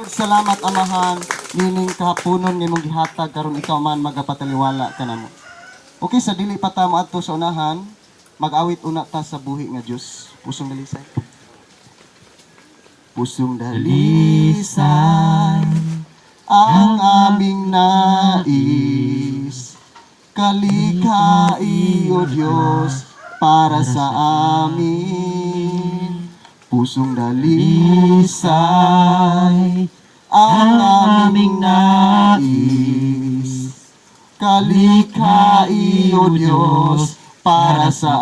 Salamat, Amahan, nining kahaponon nga imong gihatag karon ikaw man magapataliwala kanamo. Okay, sa dili pa ta moadto sa unahan, mag-awit una ta sa buhi nga Dios. Pusong Dalisay. Pusong dalisay ang aming nais. Kalikhain, O Diyos, para sa amin. Pusong dalisay ang aming nais. Kalikhain, O Diyos, para sa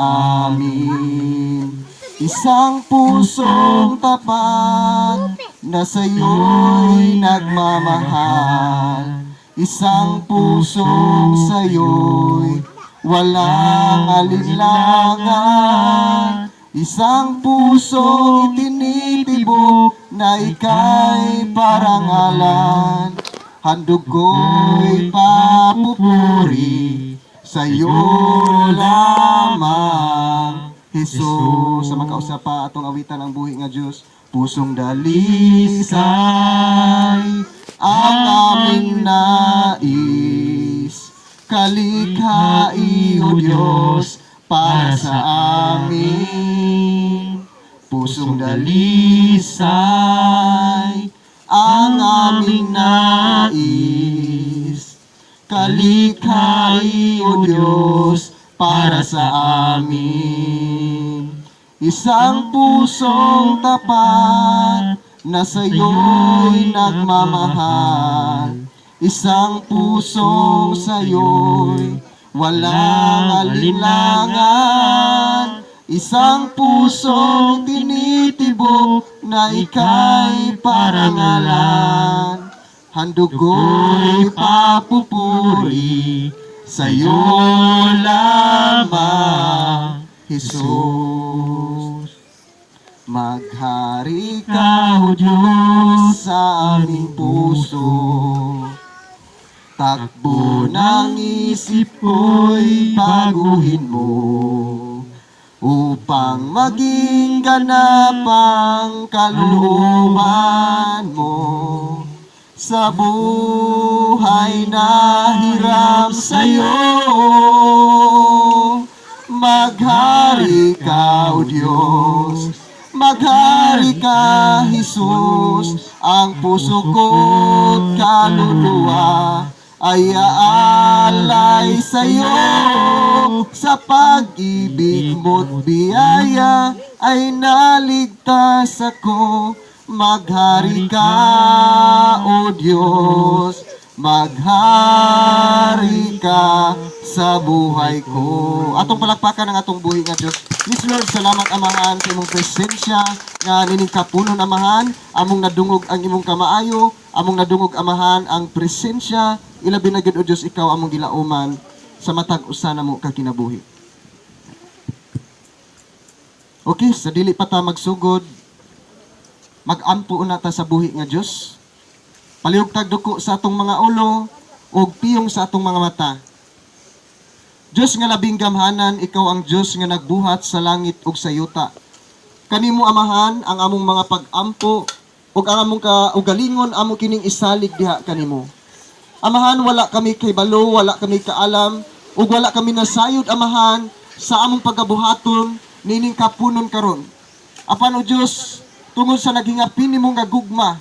amin. Isang pusong tapat na sa'yo'y nagmamahal. Isang pusong sa'yo'y walang alinlangan. Isang pusong itinitibok na ika'y parangalan. Handog ko'y papupuri sa'yo lamang, Jesus. Sa makausa pa atong awitan ang buhi nga Diyos. Pusong dalisay ang aming nais. Kalikhain, O Diyos, para sa amin. Pusong dalisay ang aming nais. Kalikhain, O Diyos, para sa amin. Isang pusong tapat na sa'yo'y nagmamahal. Isang pusong sa'yo'y walang alinlangan. Isang pusong tinitibok na ika'y parangalan. Handog ko'y papupuri sa'yo lamang, Jesus. Maghari ka, O Diyos, sa aming puso. Takbo ng isip ko'y baguhin mo upang maging ganap ang kalooban mo sa buhay na hiram sa'yo. Maghari ka, O Diyos. Maghari ka, Jesus. Ang puso ko't kaluluwa ay aalay sa'yo. Sa pag-ibig mo't biyaya ay naligtas ako. Maghari ka, O Diyos. Maghari ka sa buhay ko. Atong palakpakan ang atong buhi nga Diyos. Yes, Lord, salamat, Amahan, sa imong presensya nga nining kapunon, Amahan, among nadungog ang imong kamaayo, among nadungog, Amahan, ang presensya, ilabi na gyud, O Diyos, ikaw among gilauman sa matag usa namo ka kinabuhi. Okay, sa dili pa ta magsugod, mag-ampo una ta sa buhi nga Dios. Palihog tag duko sa atong mga ulo ug piyong sa atong mga mata. Diyos nga labing gamhanan, ikaw ang Diyos nga nagbuhat sa langit ug sa yuta. Kanimo, Amahan, ang among mga pag-ampo ug ang among kaugalingon amo kining isalig diha kanimo. Amahan, wala kami kahibalo, wala kami kaalam, ug wala kami nasayod, Amahan, sa among pagabuhaton nining kapunon karon. Apan, O Diyos, tungod sa naghingapin nimo nga gugma,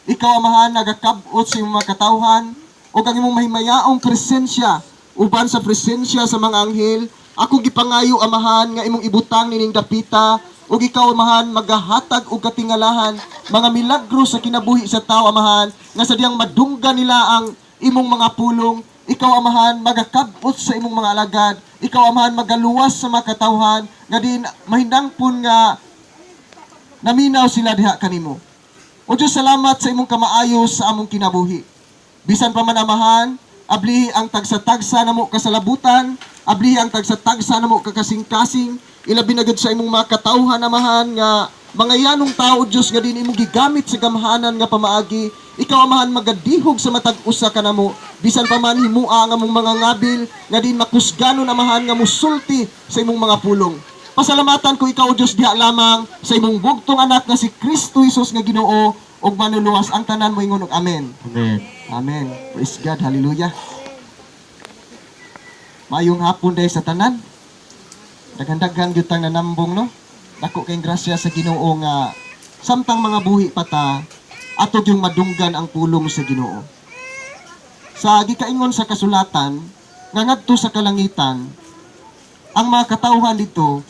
ikaw, Amahan, nagakab-ot sa imong mga katawhan ug ang imong mahimayaong presensya uban sa presensya sa mga anghel. Ako gipangayo, Amahan, nga imong ibutang nining dapita ug ikaw, Amahan, magahatag og katingalahan, mga milagro sa kinabuhi sa tao, Amahan, nga sa diyang madungga nila ang imong mga pulong, ikaw, Amahan, magakab-ot sa imong mga alagad. Ikaw, Amahan, magaluwas sa mga katawhan nga diin mahindangpon nga naminaw sila diha kanimo. O Diyos, salamat sa imong kamaayo sa among kinabuhi. Bisan pa man, Amahan, ablihi ang tagsa-tagsa namo kasalabutan, ablihi ang tagsa-tagsa namo kakasing-kasing, ilabi na gud sa imong mga katawhan, Amahan, nga mga yanong tao, Diyos, nga din imong gigamit sa gamhanan nga pamaagi. Ikaw, Amahan, magadihog sa matag usa kanamo, bisan pa man himua ang among mga ngabil, nga din makusganon, Amahan, nga musulti sa imong mga pulong. Pasalamatan ko ikaw, O Diyos, diha lamang sa imong bugtong anak nga si Kristo Jesus nga Ginoo. ug manuluwas. Ang tanan moingon og amen. Amen. Amen. Praise God. Hallelujah. Maayong hapon day sa tanan. Daghan-daghan gyud tang nanambong, no. Dako kay grasya sa Ginoo nga samtang mga buhi pa ta, ato gyung madunggan ang pulong sa Ginoo. Sa gikaingon sa kasulatan nga ngadto sa kalangitan, ang mga katawhan dito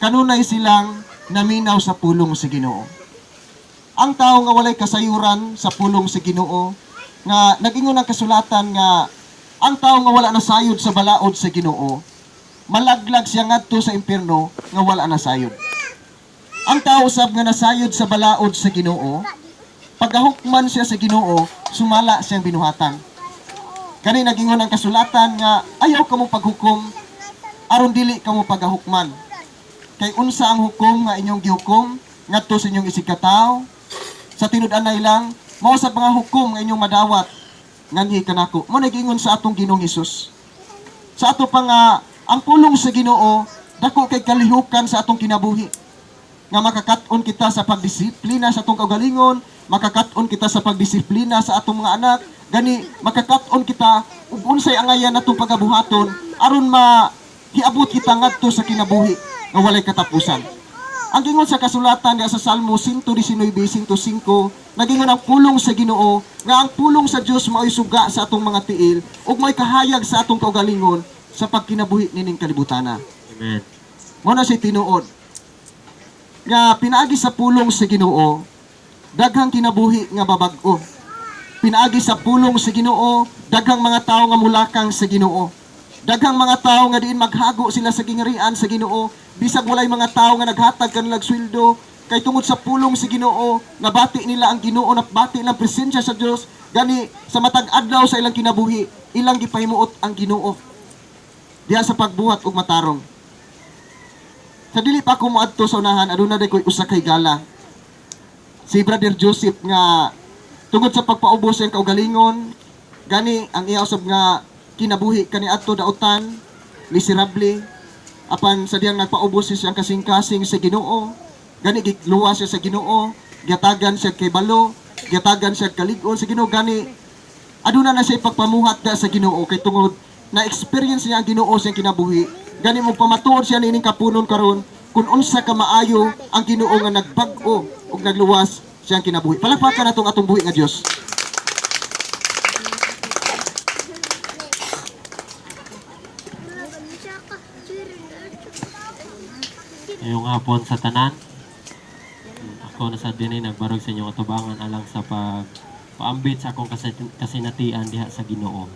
kanunay silang naminaw sa pulong sa Ginoo. Ang tao nga walay kasayuran sa pulong sa Ginoo, nga nagingon ang kasulatan nga ang tao nga wala nasayod sa balaod sa Ginoo, malaglag siya ngadto sa impierno nga wala nasayod. Ang tao sab nga nasayod sa balaod sa Ginoo, pagahukman siya sa Ginoo, sumala siyang binuhatan. Kani nagingon ang kasulatan nga ayaw kamo paghukom aron dili kamo pagahukman. Kay unsa ang hukom nga inyong gihukom ngadto sa inyong isigkatawo, sa tinud-anay lang mao sa mga hukom nga inyong madawat nganhi kanako. Mo nagingon sa atong Ginoong Hesus. Sa ato pa nga ang pulong sa Ginoo dako kay kalihukan sa atong kinabuhi. Nga makakat-on kita sa pagdisiplina sa atong kaugalingon, makakat-on kita sa pagdisiplina sa atong mga anak, gani makakat-on kita ug unsay angayan natong pagabuhaton aron ma hiabot kita ngadto sa kinabuhi nga walay katapusan. Ang gingon sa kasulatan diya sa Salmo 119, 105, nagingon ang pulong sa Ginoo nga ang pulong sa Dios mao'y suga sa atong mga tiil ug mao'y kahayag sa atong kaugalingon sa pagkinabuhi nining kalibutana. Amen. Mao na siya tinuod nga pinaagi sa pulong sa Ginoo, daghang kinabuhi nga babag-o. Pinaagi sa pulong sa Ginoo, daghang mga tawo nga mulakang sa Ginoo. Daghang mga tawo nga diin maghago sila sa gingarian sa Ginoo, bisag walay mga tawo nga naghatag kanilang sweldo, kay tungod sa pulong sa Ginoo, nabati nila ang Ginoo, nabati nila ang presensya sa Dios, gani sa matag adlaw sa ilang kinabuhi, ilang gipahimuot ang Ginoo diha sa pagbuhat og matarong. Sa dili pa ako moadto sa unahan, aduna day ko'y usa kay gala. Si Brother Joseph nga tungod sa pagpaubos sa iyang kaugalingon, gani ang iya usab nga kinabuhi kaniadto dautan, miserable, apan sa diyang nagpaubos siya ang kasing-kasing sa Ginoo, gani gigluwas siya sa Ginoo, giatagan siya kay balo, giatagan siya kalig-on sa Ginoo, gani aduna na siya pagpamuhat da sa Ginoo kay tungod na experience niya ang Ginoo sa iyang kinabuhi. Gani mo pamatuod siya niining kapunon karon kung unsa ka maayo ang Ginoo nga nagbag-o ug nagluwas siyang kinabuhi. Palakpakan natong atong buhi nga Dios. Ngayong hapon sa tanan, ako na sa dinhi nagbarog sa inyong atubangan alang sa pagpaambit sa akong kasinatian diha sa Ginoo.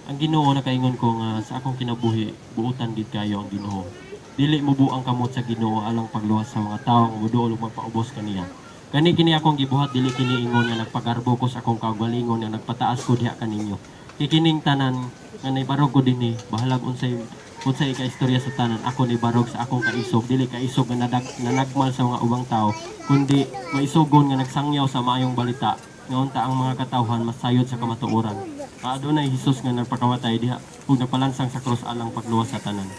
Ang Ginoo nakaingon ko nga sa akong kinabuhi buutan gid kayo ang Ginoo. Dili mo buang kamot sa Ginoo alang pagluwas sa mga tawo nga moduol ug magpaubos kaniya. Gani kini akong gibuhat, dili kini ingon nga nagpagarbo ko sa akong kaugalingon nga nagpataas ko diha kaninyo. Kay kining tanan nga naibarog ko dinhi, bahalag unsay unsay ka istorya sa tanan, ako nibarog sa akong kaisog, dili kaisog nga nanagmal sa mga ubang tao, kundi maisugon nga nagsangyaw sa maayong balita nga unta ang mga katawhan masayod sa kamatuoran. Adunay Hesus nga nagpakamatay diha ug nagpalansang sa krus alang pagluwas sa tanan.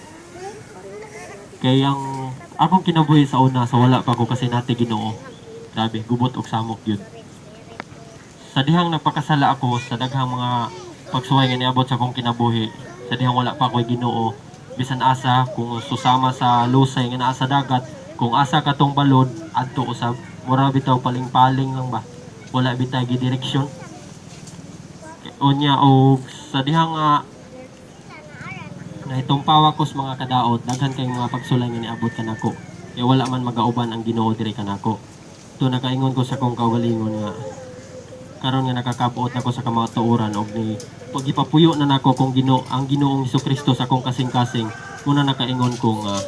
Kay ang akong kinabuhi sa una sa wala pa ko kasi nati Ginoo, grabe, gubot og samok gyud. Sa dihang nagpakasala ako sa daghang mga pagsuway nga niabot sa akong kinabuhi, sa dihang wala pa ako'y Ginoo, bisan asa kung susama sa lusay nga naa sa dagat, kung asa katong balod adto usab, mura bitaw paling-paling lang ba, wala bitay gidireksyon. Unya og sa dihang nga nahitumpawa ko sa mga kadaot, daghan kay mga pagsulay nga niabot kanako. Kaya wala man magauban ang Ginoo diri kanako. To nakaingon ko sa akong kaugalingon nga karon nga nakakabot nako sa kamatuoran og ni pagipapuyo na nako kung Ginoo ang Ginoong Hesukristo sa akong kasing-kasing, muna nakaingon ko nga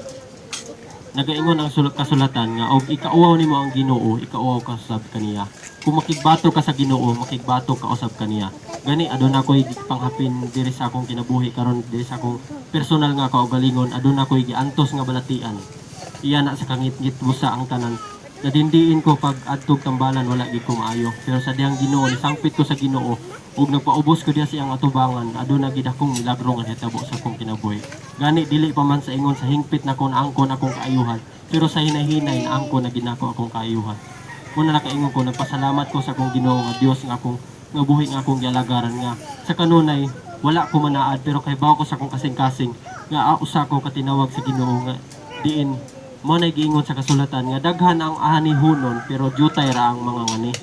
nagaingon ang kasulatan nga og ikauwaw nimo ang Ginoo, ikauwaw ka usab kaniya. Kung makigbato ka sa Ginoo, makigbato ka usab kaniya. Gani aduna ko'y panghapin diri sa akong kinabuhi karon, diri sa akong personal nga kaugalingon, aduna ko'y giantos nga balatian. Iya na sa kangitngit busa ang tanan. Nadindiin ko pag adtog tambalan, wala gid ko maayo. Pero sa dihang Ginoo, nisangpit ko sa Ginoo ug nagpaubos ko diha sa iyang atubangan, aduna gid akong milagro nga nahitabo sa akong kinabuhi. Gani dili pa man sa ingon sa hingpit na kon angkon akong kaayuhan, pero sa hinay-hinay na angkon na ginako akong kaayuhan. Muna nakaingon ko, nagpasalamat ko sa akong Ginoo nga Dios nga akong nga buhi nga akong gialagaran nga sa kanunay wala ko manaad, pero kahibaw ko sa akong kasing-kasing nga usa ko katinawag sa Ginoo nga diin mo na giingon sa kasulatan nga daghan ang anihunon pero jutay ra ang mga ngani.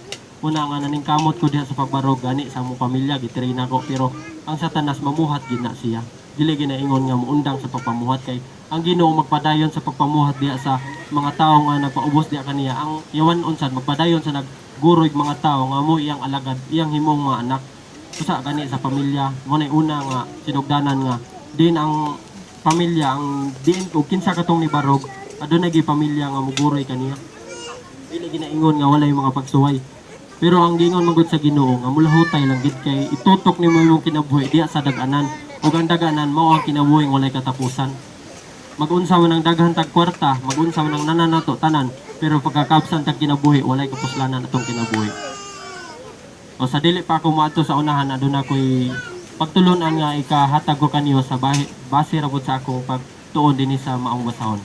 Una nga naningkamot ko diha sa pagbarog gani sa among pamilya gitrain ako, pero ang Satanas mamuhat gid na siya. Dili ginaingon nga muundang sa pagpamuhat kay ang Ginoo magpadayon sa pagpamuhat diha sa mga tawo nga nagpaubos diha kaniya. Ang yawan unsad magpadayon sa nagguroy mga tawo nga mo iyang alagad, iyang himong mga anak. Usa gani sa pamilya mo na una nga sinugdanan nga din ang pamilya ang diin og kinsa katong nibarog adunay gyud pamilya nga muguroy kaniya. Dili ginaingon nga walay mga pagsuway. Pero ang giingon man gud sa Ginoo nga mulahutay lang gid kay itutok nimo imong kinabuhi diha sa dag-anan, ug ang dag-anan mao ang kinabuhi walay katapusan. Magunsa man ang daghan tag kwarta, magunsa man ang nanan nato tanan, pero pagkakabsan tag kinabuhi walay kapuslanan atong kinabuhi. O sa dili pa ako moadto sa unahan, aduna koy pagtulunan nga ikahatag ko kaniyo sa base ra pud sa akong pagtuon dinhi sa maong basahon.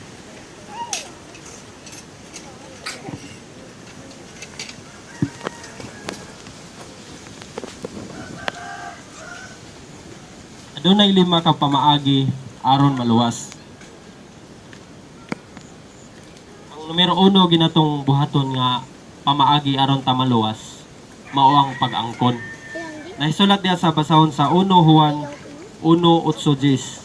Adunay 5 ka pamaagi aron maluwas. Ang numero 1 ginatong buhaton nga pamaagi aron ta maluwas mao ang pag-angkon. Nahisulat diha sa basahon sa 1 Juan 1:8.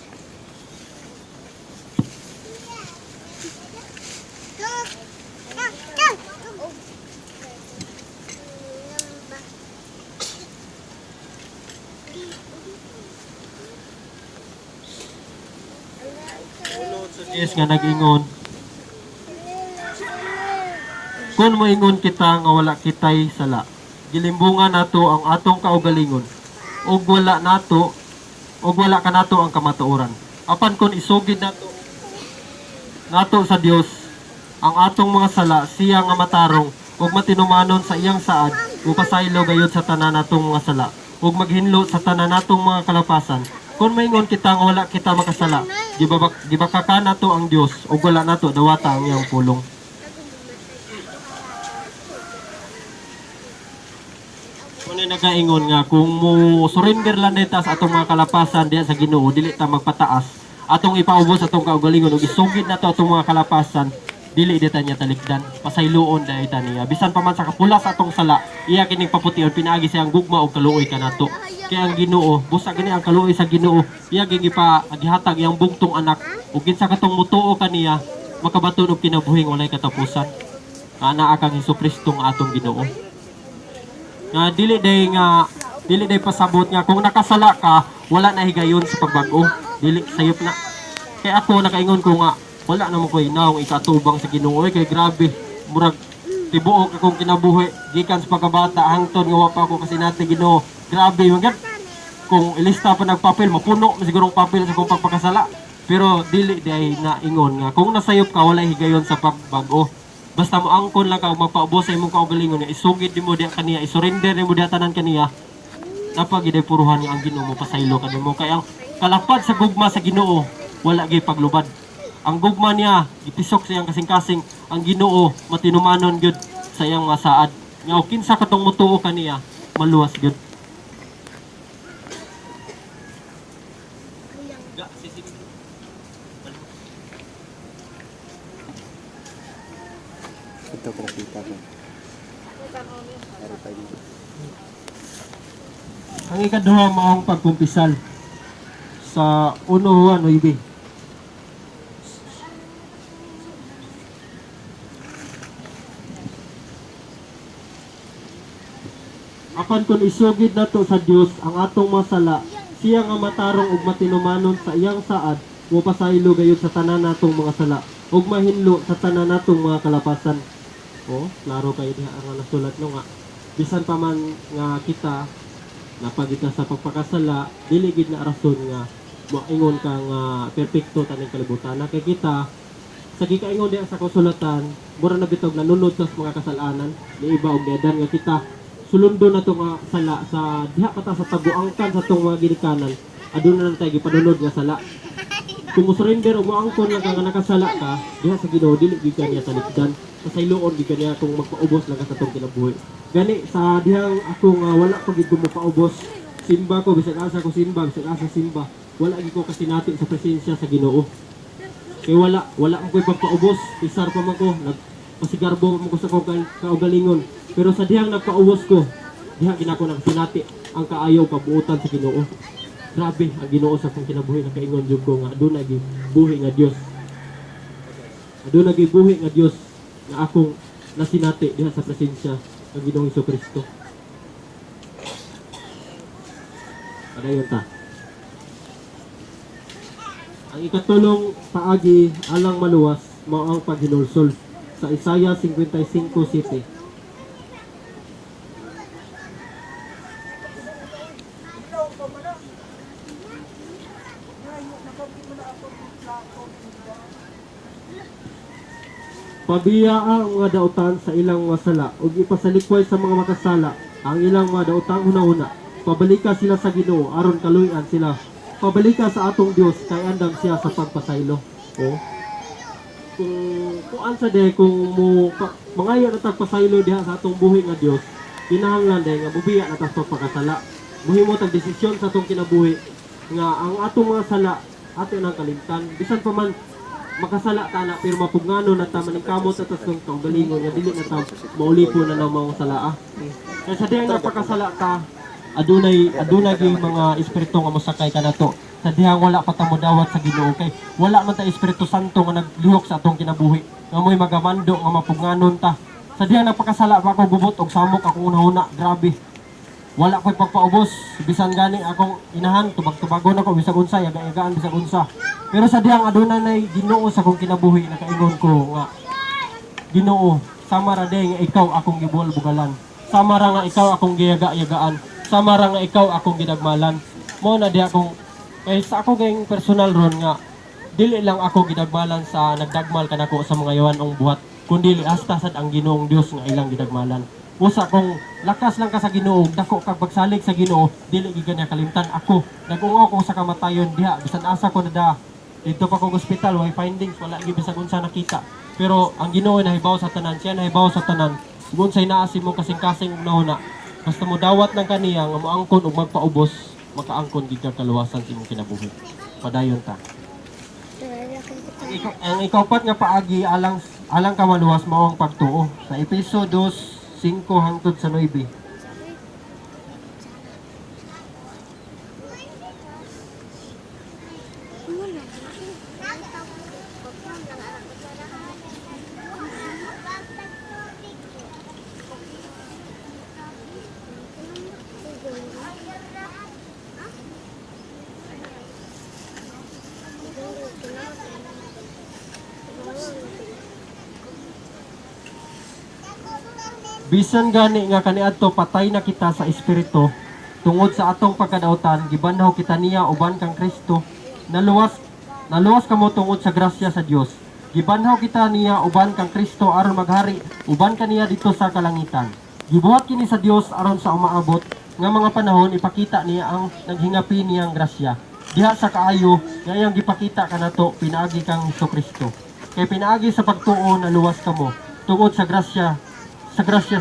Yes, nga nag-ingon. Kung moingon kita nga wala kitay sala, gilimbungan nato ang atong kaugalingon, ug wala nato, ug wala kanato ang kamatuoran. Apan kung isugid nato sa Dios ang atong mga sala, siya nga matarong ug matinumanon sa iyang saad, mupasaylo gayud sa tanan natong mga sala, ug maghinlo sa tanan natong mga kalapasan. Kung maingon kita nga wala kita makasala, gibakaka nato ang Dios ug wala nato dawata ang iyang pulong. Muna nagaingon nga kung mo surrender lang ta sa atong mga kalapasan diha sa Ginoo, dili ta magpataas, atong ipaubos atong kaugalingon ug isugid nato atong mga kalapasan, dili di ta niya talikdan, pasayloon dahil ta niya. Bisan pa man sa kapula sa atong sala, iya kining papution pinaagi siyang gugma og kaluoy kanato. Kaya ang Ginoo, busa gani ang kaluoy sa Ginoo, iya gipa gihatag iyang bugtong anak ug kinsa katong mutuo kaniya makabaton og kinabuhing walay katapusan. Ana kang Hesukristo nga atong Ginoo. Nga dili day pasabot nga kung nakasala ka, wala na higayon sa pagbag-o, dili sayop na. Kaya ako nakaingon ko nga wala naman ko inaong ikatubang sa Ginoo, kay grabe murag tibuok akong kinabuhi gikan sa pagkabata hangtod nga wa pa ako kasi nati Ginoo. Grabe man gud kung ilista pa nagpapel, mapuno na siguro ang papel sa akong pagpakasala. Pero dili day naingon nga kung nasayop ka walay higayon sa pagbag-o. Basta mo angkon lang ka ug magpaubos sa imong kaugalingon nga isugid nimo diha kaniya, isurrender nimo diha tanan kaniya, napagiday puruhan nga ang Ginoo mo pasaylo kanimo. Kay ang kalapad sa gugma sa Ginoo wala gyud paglubad. Ang gugma niya gitisok sa iyang kasing-kasing. Ang Ginoo matinumanon gyud sa iyang mga saad. Nga og kinsa katong mutuo kaniya maluwas gyud. Ito ko nakita ko. Ang ikaduha maong pagkumpisal sa 1 Juan 9. Apan kung isugid nato sa Dios ang atong mga sala, siya nga matarong ug matinumanon sa iyang saad, mopasaylo gayud sa tanan natong mga sala ug mahinlo sa tanan natong mga kalapasan. Oh, klaro kayo diha ang nasulat no nga bisan pa man nga kita napagita sa pagpakasala, dili gid na rason nga moingon ka nga perpekto taning kalibutan. Kay kita sa gikaingon diha sa kasulatan, mura na bitog nanunod sa mga kasalanan ni iba og niadan nga kita sulundo na to nga sala sa diha pa ta sa taguangkan sa tong mga ginikanan, aduna na tayo gipanunod nga sala. Kung mo surrender o moangkon lang ka nga nakasala ka diha sa Ginoo, dili gyud ka niya talikdan, pasayloon gyud ka niya kung magpaubos lang ka sa atong kinabuhi. Gani sa dihang ako nga wala pa gyud ko mopaubos, simba ko bisag asa ko simba, bisag asa simba, wala gyud ko kasinati sa presensya sa Ginoo. Kay wala wala man ko'y pagpaubos, isar pa man ko, nagpasigarbo pa man ko sa akong kaugalingon. Pero sa dihang nagpaubos ko, diha ginako nakasinati ang kaayo kabuotan sa Ginoo. Grabe ang Ginoo sa akong kinabuhi, nakaingon jud ko nga aduna gyud buhi nga Dios. Aduna gyud buhi nga Dios nga akong nasinati diha sa presensya ng Ginoong Kristo. Padayon ta. Ang ikatulong paagi alang maluwas mao ang paghinulsol sa Isaiah 55:7. Pabiya ang mga dautan sa ilang mga sala ug ipasalikway sa mga makasala ang ilang mga daotang hunahuna. Pabalika sila sa Ginoo aron kaluy-an sila. Pabalika sa atong Dios kay andam siya sa pagpasaylo. Oh. Kung kuan sa de kung mo mangayo na tag pasaylo diha sa atong buhi nga Dios, kinahanglan de nga mubiya na ta sa pagpakasala. Muhimo tag desisyon sa atong kinabuhi nga ang atong mga sala ato nang kalimtan. Bisan pa man makasala ta na, pero mapugngano na ta, maningkamot na ta sa kaugalingon nga dili na ta maulipon na ng mga salaa. Kaya sa dihang napakasala ta, adunay adunay gyud mga espiritu nga mosakay kanato. Sa dihang wala pa ta modawat sa Ginoo kay wala man ta Espiritu Santo nga naglihok sa atong kinabuhi nga mo'y magamando nga mapugnanon ta. Sa dihang napakasala pa ako, gubot og samok akong unahuna, grabe. Wala ko'y pagpaubos, bisan gani akong inahan, tubag-tubagon ako bisag unsa, yaga-yagaan bisag unsa. Pero sa dihang aduna nay Ginoo sa akong kinabuhi, nakaingon ko nga Ginoo, sama ra day nga ikaw akong gibugal-bugalan. Sama ra nga ikaw akong giyaga-yagaan. Sama ra nga ikaw akong gidagmalan. Mo na diha akong kay sa ako kayong personal ron nga dili lang ako gidagmalan sa nagdagmal kanako sa mga yawanong buhat, kundi hasta sad ang Ginoong Dios nga ilang gidagmalan. Usa kung lakas lang ka sa Ginoo, dako kag pagsalig sa Ginoo, dili gid niya kalimtan ako. Nag-ungaw ko sa kamatayon diha, bisan asa ko nada. Dito pa ko ospital, way findings, wala gid bisag unsa nakita. Pero ang Ginoo nahibaw sa tanan, siya nahibaw sa tanan. Ug unsay naa sa imong kasing-kasing ug nahuna, basta mo dawat ng kaniya nga moangkon ug magpaubos, makaangkon gid ka kaluwasan sa imong kinabuhi. Padayon ta. Ang ikaupat nga paagi alang alang ka maluwas mao ang pagtuo. Sa Epeso 2:5 hangtod sa 9. Bisan gani nga kaniadto patay na kita sa espiritu tungod sa atong pagkadautan, gibanhaw kita niya uban kang Kristo. Naluwas naluwas kamo tungod sa grasya sa Dios. Gibanhaw kita niya uban kang Kristo aron maghari uban kaniya dito sa kalangitan. Gibuhat kini sa Dios aron sa umaabot nga mga panahon ipakita niya ang naghingapi niyang grasya diha sa kaayo nga iyang gipakita kanato pinaagi kang Hesukristo. Kay pinaagi sa pagtuo naluwas kamo tungod sa grasya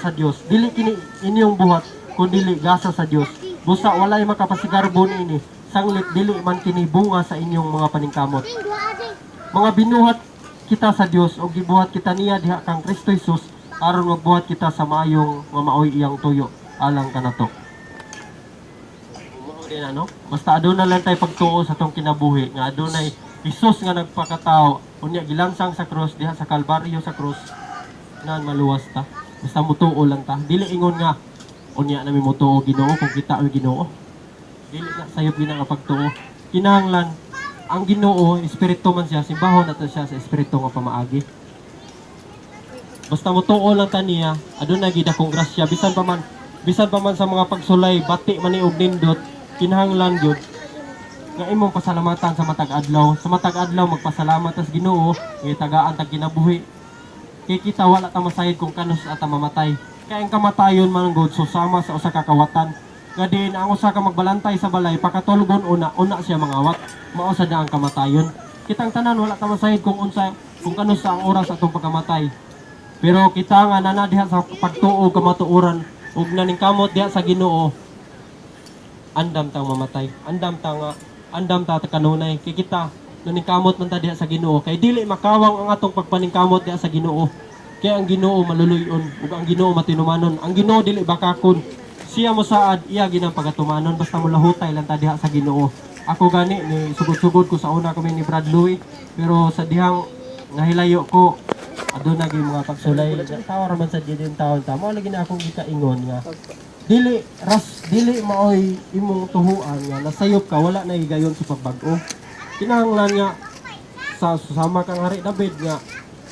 sa Dios. Dili kini inyong buhat kundi gasa sa Dios. Busa walay makapasigarbo niini, sanglit dili man kini bunga sa inyong mga paningkamot. Mga binuhat kita sa Dios o gibuhat kita niya diha kang Kristo Jesus aron magbuhat kita sa maayong nga maoy iyang tuyo alang kanato. Mao din ano? Basta aduna lang tay pagtuo sa atong kinabuhi nga adunay Hesus nga nagpakatao unya gilansang sa krus diha sa Kalbaryo sa krus nan maluwas ta. Basta mutuo lang ta. Dili ingon nga unya nami mutuo Ginoo kung kita oy Ginoo. Dili na sayop gina nga pagtuo. Kinahanglan ang Ginoo espiritu man siya, simbahon nato siya sa espiritu nga pamaagi. Basta mutuo lang ta niya, aduna gid akong grasya bisan pa man sa mga pagsulay bati man ni og nindot, kinahanglan gyud nga imong pasalamatan sa matag adlaw. Sa matag adlaw magpasalamat tas Ginoo nga tagaan tag kinabuhi. Kay kita wala ta masayod kung kanus ata mamatay. Kay ang kamatayon man gud susama sa usa ka kawatan. Nga diin ang usa ka magbalantay sa balay pakatulgon una una siya mangawat. Mao sad ang kamatayon. Kitang tanan wala ta masayod kung unsa, kung kanusa ang oras atong pagkamatay. Pero kita nga nana diha sa pagtuo, kamatuoran ug naningkamot diha sa Ginoo, andam tang mamatay. Andam ta nga, andam ta kanunay kay kita naningkamot man ta diha sa Ginoo, kay dili makawang ang atong pagpaningkamot diha sa Ginoo. Kay ang Ginoo maluluy-on ug ang Ginoo matinumanon. Ang Ginoo dili bakakon. Siya mo saad, iya ginang pagatumanon, basta mo lahutay lang ta diha sa Ginoo. Ako gani ni sugod-sugod ko sa una kami ni Brad Louie, pero sa dihang nahilayo ko, aduna gyud mga pagsulay. Tawa ra man sa din taon ta. Mao lagi na akong gikaingon nga dili ras, dili maoy imong tuhuan nga nasayop ka, wala na higayon sa pagbag-o. Kinahanglan nga sa susama kang Hari David nga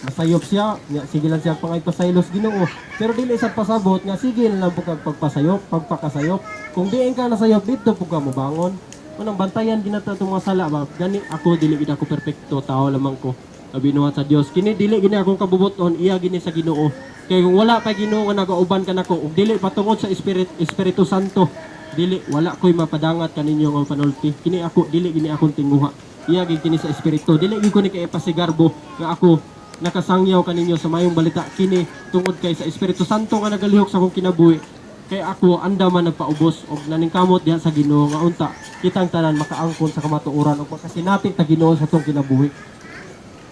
masayop siya nga sige lang siya pangaypasaylos Ginoo, pero dili sa pasabot nga sige lang po kag pagpasayop, pagpakasayop. Kung diin ka nasayop, dito po ka mobangon. Unang bantayan ginata itong mga sala ba. Gani ako, dili gid ako perpekto, tao lamang ko. Binuhat sa Dios kini, dili gini akong kabubuton, iya gini sa Ginoo. Kay kung wala pa Ginoo nga nagauban kanako ug dili patungod sa Espiritu Santo, dili, wala ko'y mapadangat kaninyo nga panulti. Kini ako, dili gini akong tinguha, iya gid kini sa Espiritu. Dili gid ko ni kay pasigarbo nga ako nakasangyaw kaninyo sa mayong balita. Kini tungod kay sa Espiritu Santo nga nagalihok sa akong kinabuhi, kay ako andaman nagpaubos og naningkamot diha sa Ginoo nga unta kitang tanan makaangkon sa kamatuoran ug makasinati ta Ginoo sa atong kinabuhi.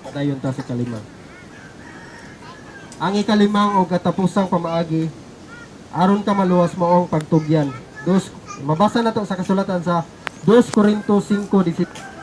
Padayon ta sa kalima. Ang ikalimang og katapusang pamaagi aron ka maluwas mao ang pagtugyan. Dos, mabasa na to sa kasulatan sa 2 Corinto 5:17.